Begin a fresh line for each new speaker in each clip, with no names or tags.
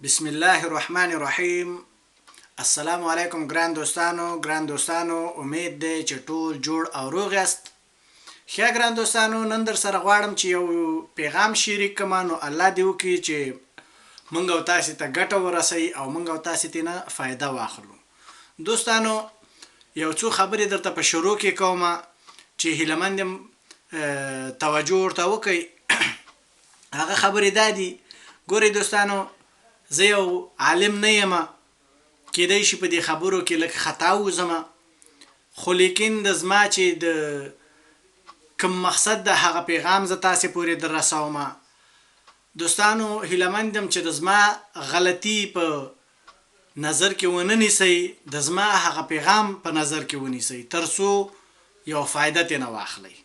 بسم الله الرحمن الرحیم السلام علیکم ګران دوستانو ګران دوستانو امید دی چې ټول جوړ او روغ یاست ښه ګران دوستانو نن در سره غواړم چې یو پیغام شریک کړم نو الله دې وکړي چې مونږ او تاسو ته ګټه ورسوي او مونږ او تاسو ترې نه فایده واخلو دوستانو یو څو خبرې درته په شروع کې کوم چې هیله مند یم توجه ورته وکړئ هغه خبرې دا دي ګورئ دوستانو زه یو عالم نه یم کیدای شي په دې خبرو کې لږ خطا ووځم خو لیکن د زما چې د کوم مقصد د هغه پیغام زه تاسې پورې در رسوم دوستانو هیله مند یم چې د زما غلطي په نظر کې ونه نیسئ د زما هغه پیغام په نظر کې ونیسئ تر څو یو فایده ترې نه واخلئ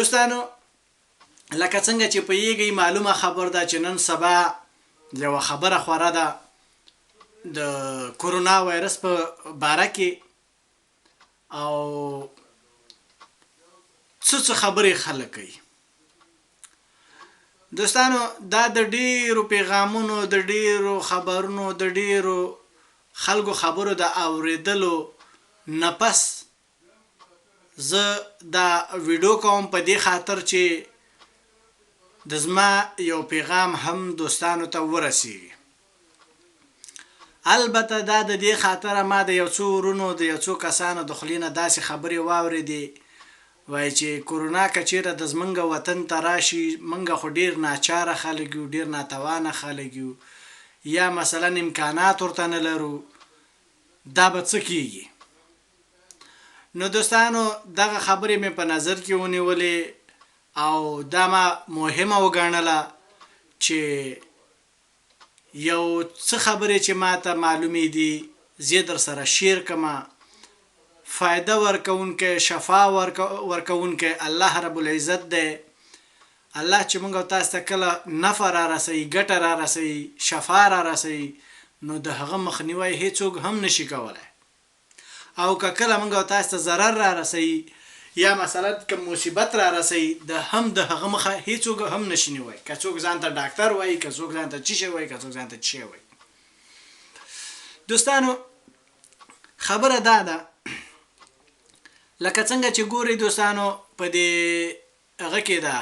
دوستانو لکه څنګه چې پوهیږئ معلومه خبر ده چې نن سبا یوه خبره خوره ده د کورونا وایرس په باره کې او څه څه خبرې خلک کوي دوستانو دا د ډیرو پیغامونو د ډیرو خبرونو د ډیرو خلکو خبرو د اوریدلو نه پس زه دا ویډو کوم په دې خاطر چې د زما یو پیغام هم دوستانو ته ورسیږي. البته دا د دې خاطره ما د یو څو ورونو د یو څو کسانو د خولې نه داسې خبرې واورېدې وایي چې کورونا که چېرته د زمونږ وطن ته راشي مونږ خو ډېر ناچاره خلک یو ډېر ناتوانه خلک یو یا مثلا امکانات ورته نه لرو دا به څه کېږي؟ نو دوستانو دغه خبرې مې په نظر کې ونیولې او دا ما مهمه وګڼله چې یو څه خبرې چې ماته معلومې دي زه در سره شیر کړم. فایده ورکوونکی، شفا ورکوونکی الله رب العزت دی. الله چې موږ او تاسو ته کله نفع را رسوي، ګټه را رسوي، شفا را رسوي نو د هغه مخنیوی هیڅوک هم نشي کولای. او که کله موږ او تاسو ته ضرر را رسوي یا مثلا کوم مصیبت را رسوي د هم د هغه مخه هیڅوک هم نشي نیوای که څوک ځان ته ډاکتر وایي که څوک ځان ته چی شی وایي که څوک ځان ته چی شی وایي دوستانو خبره دا ده لکه څنګه چې ګورئ دوستانو په دې هغه کې ده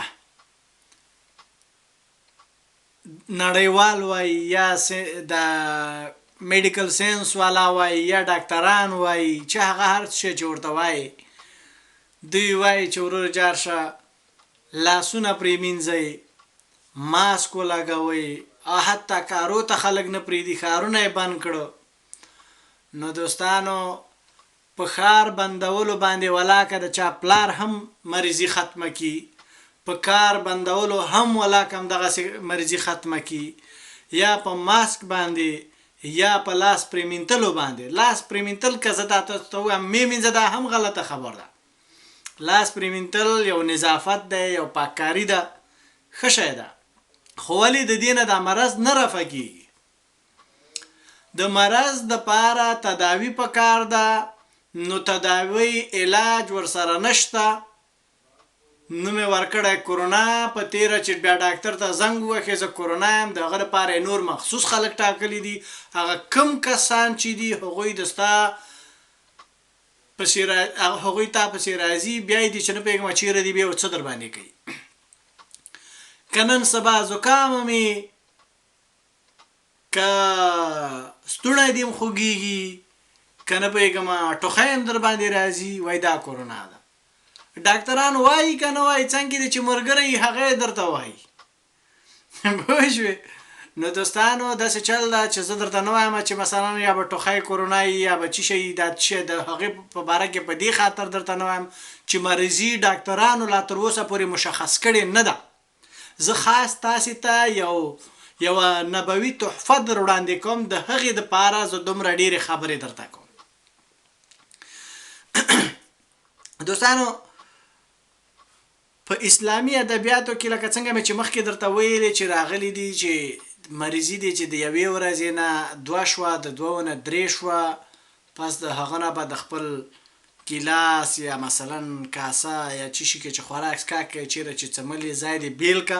نړیوال وایي یا د میډیکل ساينس والا وایي یا ډاکټران وایي چې هغه هر څه چې ورته وایي دوی وایي چې ورور جار شه لاسونه پرېمینځئ ماسک ولګوئ او حتی کارو ته خلک نه پرېږدي ښارونه یې بند کړو نو دوستانو په ښار بندولو باندې ولاکه د چا پلار هم مریضي ختمه کړي، په کار بندولو هم ولاکه همدغسې مریضي ختمه کړي، یا په ماسک باندې یا په لاس پریمینتلو باندې، لاس پریمینتل که زه تاسو ته ووایم مې مینځه دا هم غلطه خبر ده، لاس پریمینتل یو نظافت دی، یو پاککاري ده، ښه شی ده، خو ولې د دې نه دا مرض نه رفع کیږي. د مرض د پاره تداوي په کار ده نو تداوي علاج ورسره نشته نوم یې ورکړی کرونا په تیره چې بیا ډاکتر ته زنګ ووهې زه کرونا یم د هغه لپاره یې نور مخصوص خلک ټاکلي دي هغه کوم کسان چې دي هغوی د ستا پسې را هغوی تا پسې راځي بیا یې دي چې نه پوهېږم چېرې دي بیا څه در باندې کوي که نن سبا زکام مې که ستوڼی دې هم خوږېږي که نه پوهېږم ټوخی هم درباندې راځي وایي دا کورونا ده ډاکتران وایي که نه وایي څنګه دې چې مرګری وي هغه یې درته وایي پوه شوې نو دوستانو داسې چل ده چې زه درته نه وایم چې مثلا یا به ټوخی کورونا وي یا به چی شي دا چی د هغې په باره کې په دې خاطر درته نه وایم چې مرضي ډاکترانو لا تر اوسه پورې مشخص کړې نه ده زه خاص تاسې ته یو یوه نبوي تحفه در وړاندې کوم د هغې د پاره زه دومره ډېرې خبرې درته کوم. دوستانو په اسلامي ادبیاتو کې لکه څنګه مې چې مخکې درته ویلې چې راغلي دي چې مریضي دي چې د یوې ورځې نه دوه شوه د دوو نه درې شوه پس د هغه نه به د خپل ګیلاس یا مثلا کاسه یا چی شي کې چې خوراک څکاک کوې چیرې چې څملې ځای دې بیل که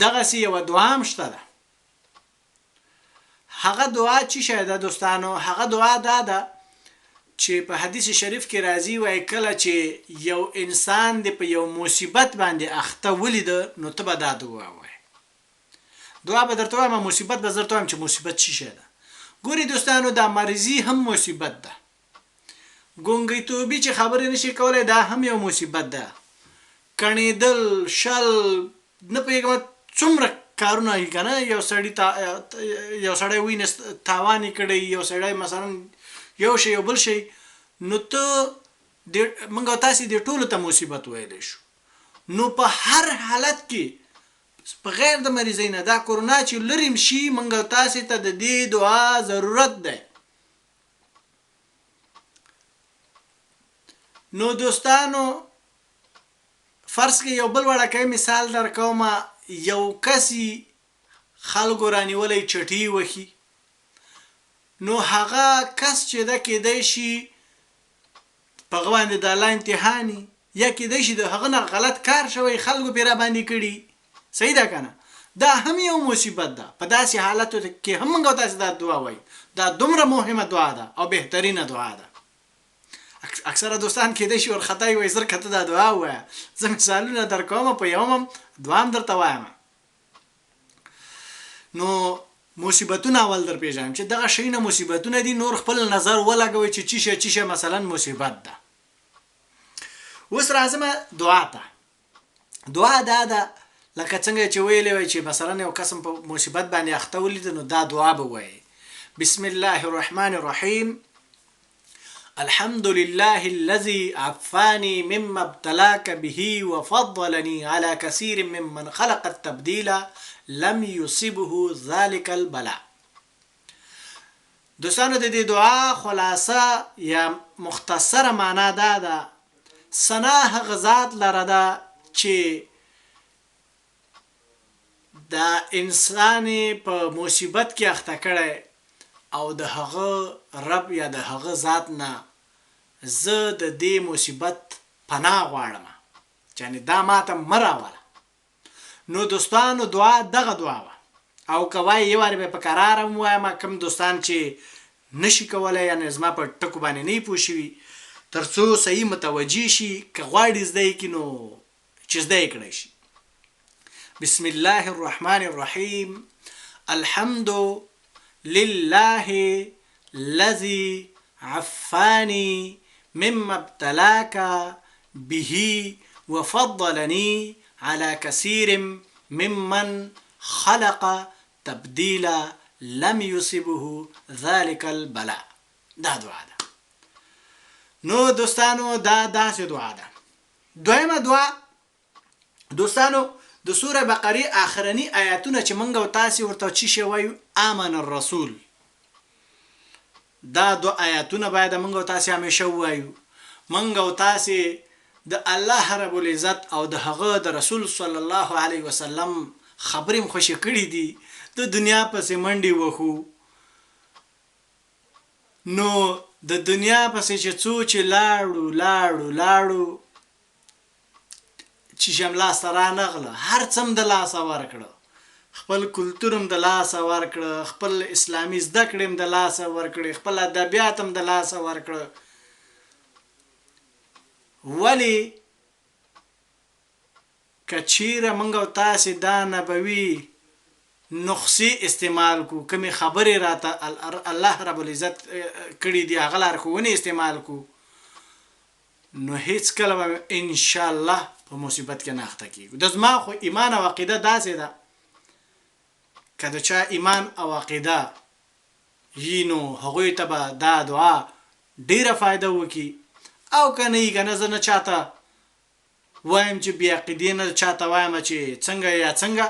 دغسې یوه دعا هم شته ده. هغه دعا چی شی ده دوستانو؟ هغه دعا دا ده چې په حدیث شریف کې راځي وایي کله چې یو انسان دې په یو مصیبت باندې اخته ولید نو ته به دا دعا وایې. دعا به درته وایم، مصیبت به زه درته وایم چې مصیبت چی شی ده. ګوري دوستانو دا مریضي هم مصیبت ده، ګونګی توبي چې خبرې نشي کولای دا هم یو مصیبت ده، کڼېدل، شل، نه پوهېږم څومره کارونه وي کنه، یو سړي تا یو سړی ویني تاوان یې کړی، یو سړی مثلا یو شی یو بل شی، نو ته د موږ او تاسې دې ټولو ته مصیبت ویلی شو. نو په هر حالت کې په غیر د مریضۍ نه دا کرونا چې لرې شي موږ او تاسې ته د دې دعا ضرورت دی. نو دوستانو فرض کړئ یو بل وړکی مثال درکوم، یو کس یي خلکو رانیولی چټي وهي، نو هغه کس چې ده کیدای شي په هغه باندې د الله امتحان وي، یا کیدای شي د هغه نه غلط کار شوی خلکو پرې راباندې کړي، صحیح ده که نه؟ دا هم یو مصیبت ده. په داسې حالتو کې هم موږ او تاسې دا دعا وایو، دا دومره مهمه دعا ده او بهترینه دعا ده. اکثره دوستان کېدای شي ورخطا وي، وایي زرکه ته دا دعا ووایه، زه مثالونه درکوم په یوم هم دعا هم درته وایم. نو مصیبتونه اول در پیژنم چې دغه شیونه مصیبتونه دي، نور خپل نظر ولګوئ چې چی شی چی شی مثلا مصیبت ده. اوس راځم دعا ته. دعا دا ده لکه څنګه چې ویلې وای چې مثلا یو کس په مصیبت باندې اخته ولید نو دا دعا به وایي: بسم الله الرحمن الرحیم، الحمد لله الذي عفاني مما ابتلاك به وفضلني على كثير ممن خلق التبديل لم يصبه ذلك البلاء. دوستانو د دې دعا خلاصه یا مختصره معنا دا ده: ثنا هغه ذات لره ده چې دا انسان په مصیبت کې اخته کړی او د هغه رب یا د هغه ذات نه زه د دې مصیبت پناه غواړم، یعنې دا ماته مه راوله. نو دوستانو دعا دغه دعا وه، او که وایې یو وارې به په کراره هم وایم، کوم دوستان چې نشي کولی یعنې زما په ټکو باندې نه پوه شوي تر څو صحیح متوجه شي، که غواړي زده یې کړي نو چې زده یې کړی شي. بسم الله الرحمن الرحیم، الحمد لله الذي عفاني مما ابتلاك به وفضلني على كثير ممن خلق تبديلا لم يصبه ذلك البلاء. دا دعا ده. نو دوستانو دا داسې دعا ده. دویمه دعا دوستانو د سوره بقره آخرنی آیاتونه چې مونږ او تاسې ورته چی شی وایو، آمن الرسول، دا دو آیاتونه باید مونږ او تاسې همیشه ووایو. مونږ او تاسې د الله رب العزت او د هغه د رسول صلی الله علیه وسلم خبرې هم خوشې کړې دي، د دنیا پسې منډې وهو. نو د دنیا پسې چې څو چې لاړو لاړو لاړو چې شم لاسته رانغله، هر څه هم د لاسه ورکړه، خپل کلتور هم د لاسه ورکړه، خپل اسلامي زده کړې هم د لاسه ورکړې، خپل ادبیات هم د لاسه ورکړه. ولی که چیرې موږ او تاسې دا نبوي نخسې استعمال کو، کومې خبرې راته الله رب العزت کړي دي هغه لارښوونې استعمال کو، نو هیڅکله به ان شاء الله په مصیبت کې نه اخته کیږو. د زما خو ایمان او عقیده داسې ده، که د چا ایمان او عقیده یي نو هغوی ته به دا دعا ډیره فایده وکړي، او که نه یي که نه زه نه چاته وایم چې بې عقیدې نه چاته وایم چې څنګه یا څنګه،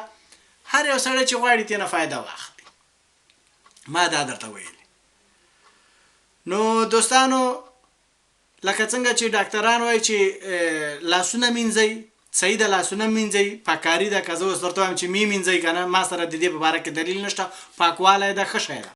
هر یو سړی چې غواړي ترې نه فایده واخلي. ما دا درته ویلي. نو دوستانو لکه څنګه چې ډاکټران وایي چې لاسونه مینځئ، صحیح ده، لاسونه مینځئ، پاکاري ده. که زه اوس درته وایم چې مې مینځئ که نه، ما سره د دې په باره کې دلیل نشته، پاکوالی ده، ښه شی ده.